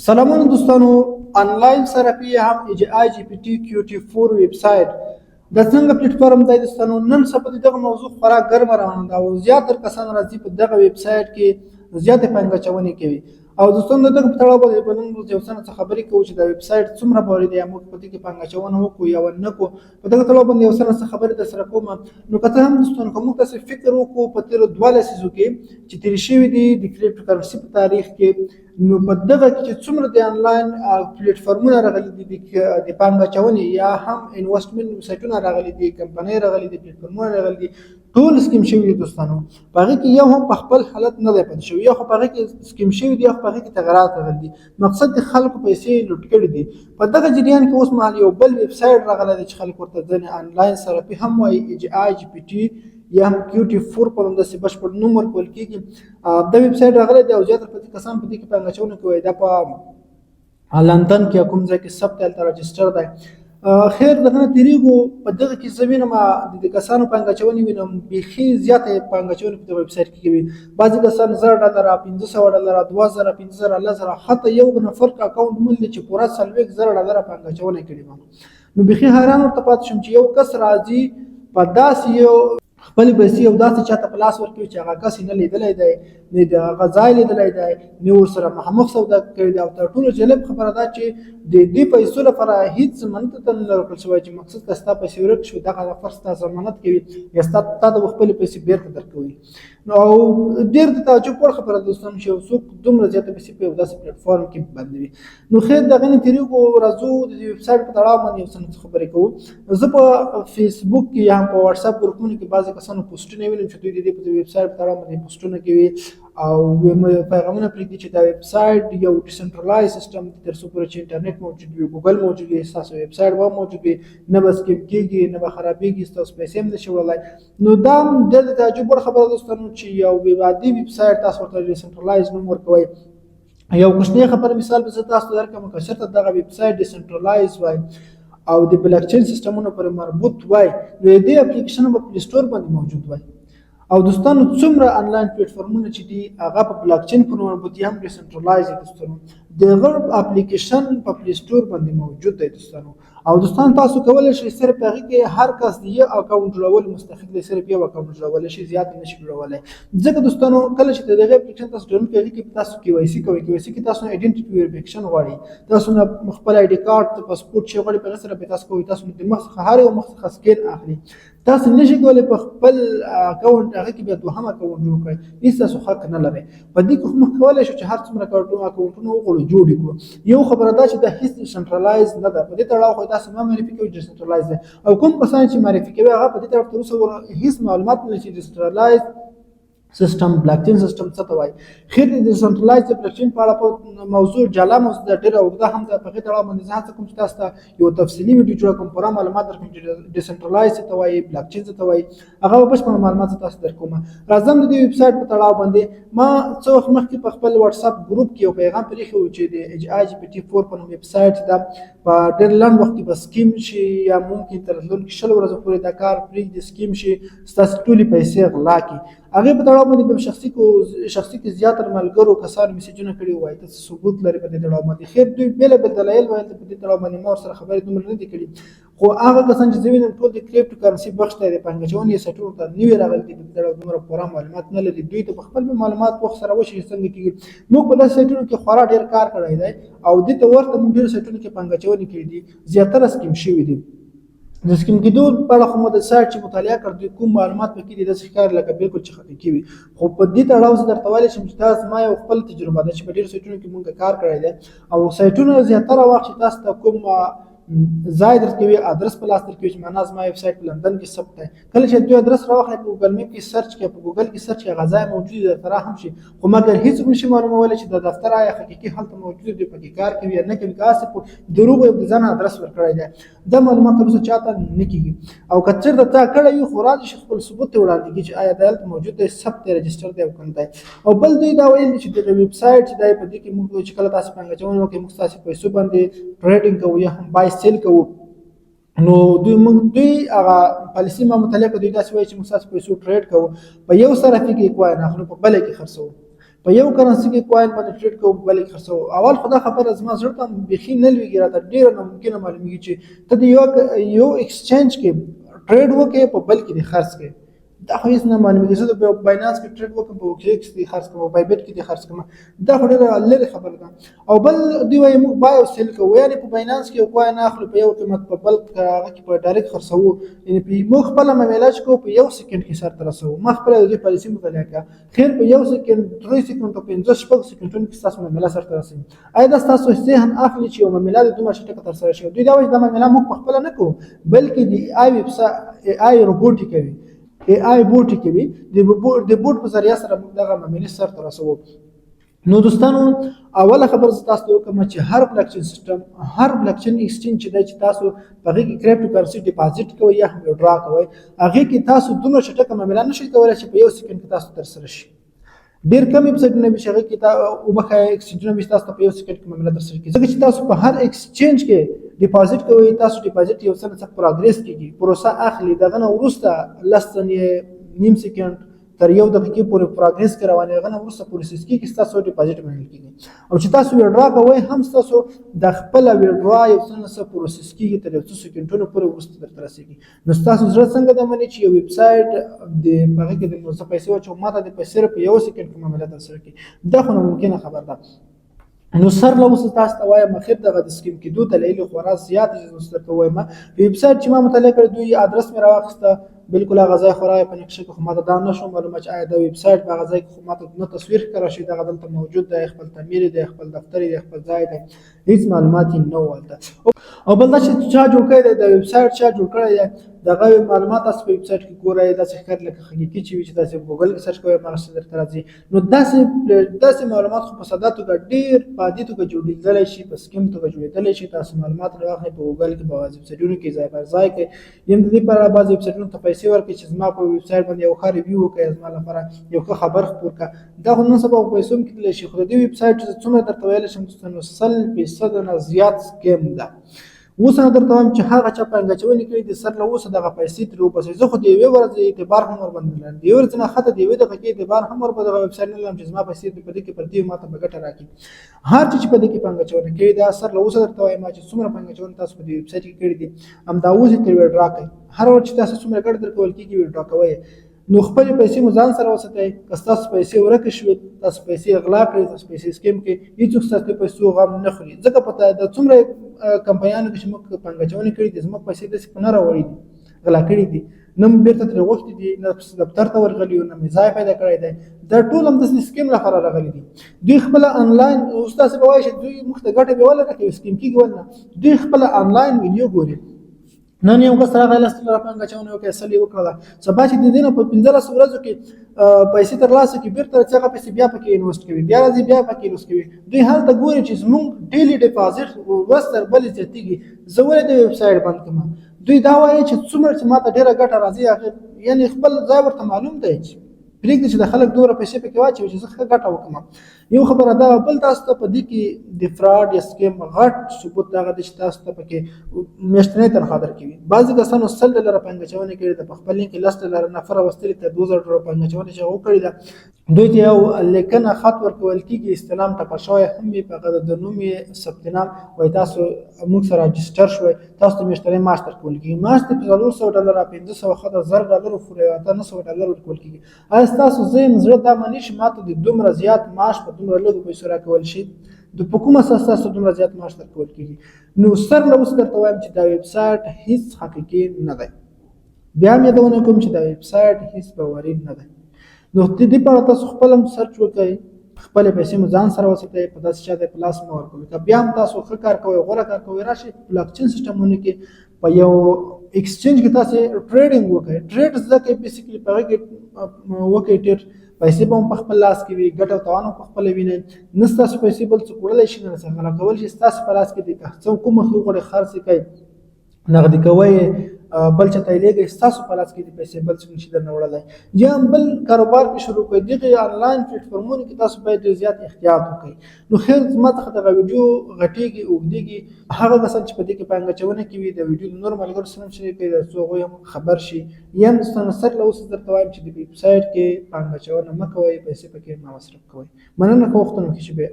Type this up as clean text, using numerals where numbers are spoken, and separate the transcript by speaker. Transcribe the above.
Speaker 1: سلامونه دوستانو، انلاین صرافي هم ای جی آی جی پی ټی کیو ټی 4 ویب سایټ د څنګه پلیټفارم دی. دوستانو، نن سبا دغه موضوع خورا ګرمه روانه ده او زیاتر کسان راځي په دغه ویب سایټ کې زیاتې پانګه اچونې کوي. او دوستانو، دغه په تړاو باندې په نن ورځ یو څه خبرې کوو چې دا ویب سایټ څومره باوري دی، موږ په دې کې پانګه اچونه وکړو یا نه کوو. په دغه تړاو باندې یو څه خبرې در سره کوم. نو که څه هم دوستانو، که موږ تاسو فکر وکړو په تېرو 2 لسیزو کې چې تېرې شوي دي د کریپټو کرنسي په تاریخ کې، نو په دغه کې چې څومره د انلاین پلیټفارمونه راغلي دي، د پانګه اچونې یا هم investment سایټونه راغلي دي، کمپنۍ راغلي دي، پلیټفارمونه راغلي دي، ټول scam شوي دي. دوستانو، په هغه کې یو هم په خپل حالت نه دی پاتې شوی. یو خو په هغه کې scam شوي دي، یو په هغه کې تغیرات راغلي دي، مقصد د خلکو پیسې لوټ کړي دي. په دغه جریان کې اوس مهال یو بل ویب سایټ راغلی دی چې خلک ورته ځینې انلاین صرافي هم وایي، ای جی آی جی پی ټي یا هم کیو ټي 4 په نوم داسې بشپړ نوم ورکول کېږي. دا ویب سایټ راغلی دی او زیاتره په دې کسان په دې کې پانګه اچونه کوي. دا په لندن کې کوم ځای کې ثبت، هلته register دی. خیر، دغه نه تېرېږو. په دغه کې زه وینم د کسانو پانګه اچونې وینم، بیخي زیاتې پانګه اچونې په دغه ویب سایټ کې کوي. بعضې کسان 1000 ډالره، 500 ډالره، 2000، 5000، 10,000، حتی یو نفر اکاونټ مول چې پوره 40,000 ډالره پانګه اچونه کړې وه. نو بیخي حیران ورته پاتې شوم چې یو کس راځي په داسې یو خپل پیسې او داسې چاته په لاس ورکوي چې هغه کس یې نه لیدلی دی، نه د هغه ځای لیدلی دی، نه ورسره مخامخ سودا کړې ده. او تر ټولو جالب خبره دا چې د دې پیسو لپاره هیڅ ضمانت ته نه ورکړل شوی چې مقصد که ستا پیسې ورک شوې، دغه نفر ستا ضمانت کوي یا ستا تا ته به خپلې پیسې بېرته درکوي. نو او ډېر د تعجب وړ خبره دوستانو چې یو څوک دومره زیاتې پیسې په یو داسې پلیټفارم کې بندوي. نو خیر، دغه نه تېرېږو، راځو د دې ویب سایټ په تړاو باندې یو څه خبرې کوو. زه په فیسبوک کې یا هم په واتساپ ګروپونو کې بعضې کسانو پوسټونه وینم چې دوی د دې په ویب سایټ په تړاو باندې پوسټونه کوي او پیغامونه پرېږدي چې دا ویب سایټ یو decentralized سیستم دی، تر څو پورې چې انټرنیټ موجود وي، ګوګل موجود وي، ستاسو ویب سایټ به موجود وي، نه به scam کېږي، نه به خرابېږي، ستاسو پیسې هم نشي وړلی. نو دا هم ډېر د تعجب وړ خبره دوستانو چې یو عادي ویب سایټ تاسو ورته decentralized نوم ورکوئ. یو کوچنی خبره مثال به زه تاسو ته درکړم. که چېرته دغه ویب سایټ decentralized وای او د بلاکچین سیستمونو پورې مربوط وای، نو دې اپلیکیشن به Play Store باندې موجود وای. او دوستانو، څومره انلاین پلیټفارمونه چې دي، هغه په بلاکچین پورې مربوط دي، هم decentralized دي. دوستانو، د هغه اپلیکیشن په Play Store باندې موجود دی. دوستانو، او دوستان، تاسو کولی شئ صرف هغه کې هر کس د یو اکاونټ جوړول مستحق دی، صرف یو اکاونټ جوړولی شي، زیات نه شي جوړولی. ځکه دوستانو، کله چې د دغه اپلیکیشن تاسو ډاونلوډ کوئ کې تاسو KYC کوئ. KYC کې تاسو identity verification غواړي، تاسو نه خپل ID کارت، پاسپورت چې غواړي، په سره به تاسو کوي. تاسو د مخ څخه، هر یو مخ څخه scan اخلي. تاسو نشئ کولی په خپل اکاونټ هغه کې بیا دوهم اکاونټ جوړ کړئ، هیڅ تاسو حق نه لرئ. په دې کې خو موږ کولی شو چې هر څومره اکاونټونه وغواړو، جوړ کړو. یو خبره دا چې دا هیڅ decentralized نه ده. په دې تړاو خو تاسو ما معرفي کوي decentralized ده، او کوم کسان چې معرفي کوي، هغه په دې طرف تر اوسه هیڅ معلومات نه لري چې decentralized سیستم، بلاکچین سیستم څه ته وایي. خیر، د decentralized بلاکچین په اړه په موضوع جلا موضوع ده، ډېره اوږده هم ده. په هغې تړاو باندې زه هڅه کوم چې تاسو ته یو تفصیلي ویډیو جوړه کړم، پوره معلومات درکړم چې decentralized څه ته وایي، بلاکچین څه ته وایي، هغه به بشپړ معلومات زه تاسو درکوم. راځم د دې ویب سایټ په تړاو باندې. ما څه وخت مخکې په خپل واتساپ ګروپ کې یو پیغام پرېښی و چې د ایچ آی جی پی ټي 4 په نوم ویب سایټ دا په ډېر لنډ وخت کې به scam شي، یا ممکن تر راتلونکي 20 ورځو پورې دا کار پرېږدي، scam شي، ستاسو ټولې پیسې غلا کړي. هغې په تړاو باندې په شخصي کو شخصي کې زیاتره ملګرو کسانو میسجونه کړي، وایي ته ثبوت لري په دې تړاو باندې؟ خیر، دوی بېلابېل دلایل ویل. په دې تړاو باندې ما ورسره خبرې دومره نه دي کړي، خو هغه کسان چې زه وینم، ټول د کریپټو کرنسي بخش ته، د پانګه اچونې سایټونو ته نوي راغلي دي، په دې تړاو دومره پوره معلومات نه لري. دوی ته په خپل معلومات وخت سره وشي څنګه کېږي. موږ په داسې سایټونو کې خورا ډېر کار کړی دی او دې ته ورته موږ ډېرو سایټونو کې پانګه اچونې کړي دي، زیاتره scam شوي دي. د scam کېدو په اړه خو مو د سایټ چې مطالعه کړ، دوی کوم معلومات پکې دي، داسې ښکاري لکه بالکل چې حقیقي وي. خو په دې تړاو زه درته ویلی شم چې دا زما یو خپل تجربه ده چې په ډېرو سایټونو کې موږ کار کړی دی. او سایټونه زیاتره وخت چې تاسو ته کوم ځای درکوي، ادرس په لاس درکوي چې معنا زما ویب سایټ په لندن کې ثبت دی، کله چې دوی ادرس راواخلي، په ګوګل میپ کې search کړي، په ګوګل کې search کړي، هغه ځای موجود دی، درته هم شي. خو مګر هیڅوک نشي معلومولی چې د دفتر آیا حقیقي هلته موجود دی، پکې کار کوي یا نه کوي، که هسې په دروغو یې د ځان ادرس ورکړی دی. دا معلومات تر اوسه چاته نه کېږي. او که چېرته تا کړی وي، خو راځي چې خپل ثبوت ته وړاندې کړي چې آیا دا هلته موجود دی، ثبت دی، register دی او که نه دی. او بل دوی دا ویل چې دغه ویب سایټ چې دی، په دې کې موږ چې کله تاسو پانګه اچونه وکړئ، موږ ستاسو پیسو باندې trading کوو یا هم buy sell کوو. نو دوی موږ دوی هغه پالیسي ما مطالعه کړه. دوی داسې وایي چې موږ ستاسو پیسو trade کوو، په یو صرافي کې coin اخلو، په بله کې خرڅوو. په یو کرنسي کې coin باندې trade کوو، بل کې خرڅوو. اول خو دا خبره زما زړه ته بیخي نه لویږي، راته ډېره ناممکنه معلومیږي چې ته د یو exchange کې trade وکړې، په بل کې دې خرڅ کړې. دا خو هیڅ نه معلومیږي. زه په باینانس کې trade وکړم، په OKX کې خرڅ کړم، په بایبټ کې خرڅ کړم، دا خو ډېره لرې خبره ده. او بل دوی وایي موږ buy او sell کوو، یعنې په باینانس کې یو coin اخلو په یو قیمت، په بل هغه کې په direct خرڅوو. یعنې په موږ خپله معامله چې کوو، په یو سیکنډ کې سر ته رسوو. ما خپله د دوی پالیسي مطالعه کړه، خیر په یو سیکنډ، 3 سیکنډ او 5، 6 سیکنډونو کې ستاسو معامله سر ته رسوي. آیا دا ستاسو ذهن اخلي چې یو معامله د دومره چټکه ترسره شي؟ دوی دا وایي چې دا معامله موږ په خپله نه کوو، بلکې د AI ویبسایټ، AI روبوټ کوي، AI bot کوي. د bot په ذریعه سره موږ دغه معاملې سر ته رسوو. نو دوستانو، اوله خبره زه تاسو ته وکړم چې هر بلاکچین سیستم، هر blockchain exchange چې دی، چې تاسو په هغې کې crypto currency deposit کوئ یا هم withdraw کوئ، هغې کې تاسو دومره چټکه معامله نشئ کولی چې په یو سیکنډ کې تاسو ترسره شي. ډېر کم ویبسایټونه وي چې هغې کې وبخښه، اکسچنجونه وي چې تاسو ته په یو سیکنډ کې معامله ترسره کړي، ځکه چې تاسو په هر exchange کې deposit کوئ، تاسو deposit یو څه نه څه progress کېږي، پروسه اخلي. دغه نه وروسته 10 ثانیې، نیم سیکنډ تر یو دقیقې پورې progress کې روانې، هغه نه وروسته process کېږي، ستاسو deposit منل کېږي. او چې تاسو withdraw کوئ هم، ستاسو د خپل withdraw یو څه نه څه process کېږي، تر یو څو سیکنډونو پورې وروسته درته رسېږي. نو ستاسو زړه څنګه د مني چې یو ویب سایټ د په هغې کې د نو زه پیسې واچوم، ما ته د پیسې په یو سیکنډ کې معامله ترسره کړي؟ دا خو ناممکنه خبر ده. نو سر له اوسه تاسو ته وایم، اخر دغه د scam کېدو دلایل خورا زیات دي. زه درته وایم، ویب سایټ چې ما مطالعه کړی، دوی ادرس مې راواخیسته، بالکل هغه ځای خو راغی په نقشه کې، خو ماته دا نه شو معلومه چې آیا دا ویب سایټ په هغه ځای کې، خو ماته نه تصویر ښکاره شي دغه دلته موجود دی، خپل تعمیر دی، خپل دفتر دی، خپل ځای دی، هیڅ معلومات یې نه وو هلته. او بل دا چې چا جوړ کړی دی دا ویب سایټ، چا جوړ کړی دی، دغه معلومات تاسو په ویب سایټ کې ګورئ، داسې ښکاري لکه حقیقي چې وي، چې تاسو په ګوګل کې search کوئ، هماغسې درته راځي. نو داسې معلومات خو په ساده توګه، ډېر په عادي توګه جوړېدلی شي، په scam توګه جوړېدلی شي. تاسو معلومات راواخلئ په ګوګل کې، په بعضې ویبسایټونو کې ځای پر ځای کړئ. یم د دې لپاره بعضې ویبسایټونو ته پیسې ورکړئ چې زما په ویب سایټ باندې یو ښه review وکړئ، زما لپاره یو ښه خبر خپور کړه. دا خو نن سبا په پیسو هم کېدلی شي. خو د دې ویب سایټ چې څومره درته ویلی شم دوستانو، 100% نه زیات scam ده. اوس نه درته وایم چې هغه چا پانګه اچونې کړې دي، سر له اوسه دغه پیسې ترې وباسئ. زه خو د یوې ورځې اعتبار هم ورباندې نه لرم، د یوې ورځې نه حتی د یوې دقیقې اعتبار هم ور په دغه ویب سایټ نه لرم چې زما پیسې په دې کې پرتې وي، ما ته به ګټه راکړي. هر چا چې په دې کې پانګه اچونه کړې ده، سر له اوسه درته وایم چې څومره پانګه اچونه تاسو په دې ویب سایټ کې کړې دي، همدا اوس یې ترې withdraw کړئ. هر ورځ چې تاسو څومره ګټه درکول کېږي، withdraw کوئ. نو خپلې پیسې مو ځان سره وساتئ. که ستاسو پیسې ورکې شوې، تاسو پیسې غلا کړې، تاسو پیسې scam کړې، هیڅوک ستاسو د پیسو غم نه خوري، ځکه په د څومره کمپنیانو کې چې موږ پانګه اچونې کړې دي، زموږ پیسې داسې په نه راوړي دي، غلا کړي دي، نه مو بېرته ترې غوښتي دي، نه دفتر ته ورغلي یو، نه مې ځای پیدا کړی دی. دا ټول هم داسې scam لپاره راغلي دي. دوی خپله انلاین، اوس تاسې به وایئ چې دوی موږ ته ګټه به ولې راکوي، scam کېږي ولې نه؟ دوی خپله انلاین ویډیو ګوري. نن یو کس راغی، 10 ډالره پانګه اچونه وکړه، 100 یې وکړله. سبا چې د دې نه په 15 ورځو کې پیسې ترلاسه کړي، بېرته راځي، هغه پیسې بیا پکې invest کوي، بیا راځي، بیا پکې invest کوي. دوی هلته ګوري چې زموږ daily deposit ورځ تر بلې زیاتېږي، زه ولې د ویب سایټ بند کړم؟ دوی دا وایي چې څومره چې ماته ډېره ګټه راځي، هغه یعنې خپل ځای ورته معلوم دی چې پرېږدي چې د خلک دومره پیسې پکې واچوي چې زه ښه ګټه وکړم. یو خبره دا. بل تاسو ته په دې کې د fraud یا scam غټ ثبوت دغه دی چې تاسو ته پکې میاشتنۍ تنخوا درکوي. بعضې کسانو 100 ډالره پانګه اچونه کړې ده، په خپل لینک کې 10 ډالره نفر راوستلي، تر 2000 ډالر پانګه اچونه چې هغه کړې ده، دوی ته یو لیکنه خط ورکول کېږي، استعلام ټپه شوی هم وي په هغه، د نوم یې ثبت نام وایي، تاسو موږ سره register شوئ، تاسو ته میاشتنی معاش درکول کېږي. معاش د 400 ډالره، 500، ښه 1000 ډالرو پورې، 800 ډالر ورکول کېږي. آیا ستاسو ذهن زړه دا مني چې ماته د دومره زیات معاش په دومره لږو پیسو راکول شي؟ د په کوم اساس تاسو دومره زیات معاش درکول کېږي؟ نو سر له اوسه درته وایم چې دا ویب سایټ هیڅ حقیقي نه دی. بیا هم یادونه کوم چې دا ویب سایټ هیڅ باوري نه دی. نو د دې په اړه تاسو خپل هم search وکړئ، خپلې پیسې مو ځان سره وساتئ، په داسې چا ته په لاس مه ورکوئ. که بیا هم تاسو ښه کار کوئ، غوره کار کوئ، راشئ بلاکچین سیستمونو کې په یو exchange کې تاسو trading وکړئ، trade زده کړئ، basically په هغه کې وکړئ trade، پیسې به هم په خپل لاس کې وي، ګټه او تاوان هم په خپله وینئ، نه ستاسو پیسې بل څوک وړلی شي، نه څه غلا کولی شي. ستاسو په لاس کې دي، که څه کومه ښه وغواړئ خرڅ یې کړئ، نغدي کوئ. بل چاته یې لېږئ، ستاسو په لاس کې دي پیسې، بل څوک نشي درنه وړلی. یا هم بل کاروبار کې شروع کړئ. دغه آنلاین پلیټفارمونو کې تاسو باید ډېر زیات احتیاط وکړئ. نو خیر، زما څخه دغه ویډیو غټېږي، اوږدېږي. هغه کسان چې په دې کې پانګه اچونه کوي، د ویډیو د نورو ملګرو سره هم شریک کړئ، تر څو هغوی هم خبر شي. یا هم دوستانو، سر له اوسه درته وایم چې د ویب سایټ کې پانګه اچونه مه کوئ، پیسې پکې مه مصرف کوئ. مننه، ښه وختونه مو ښه شي.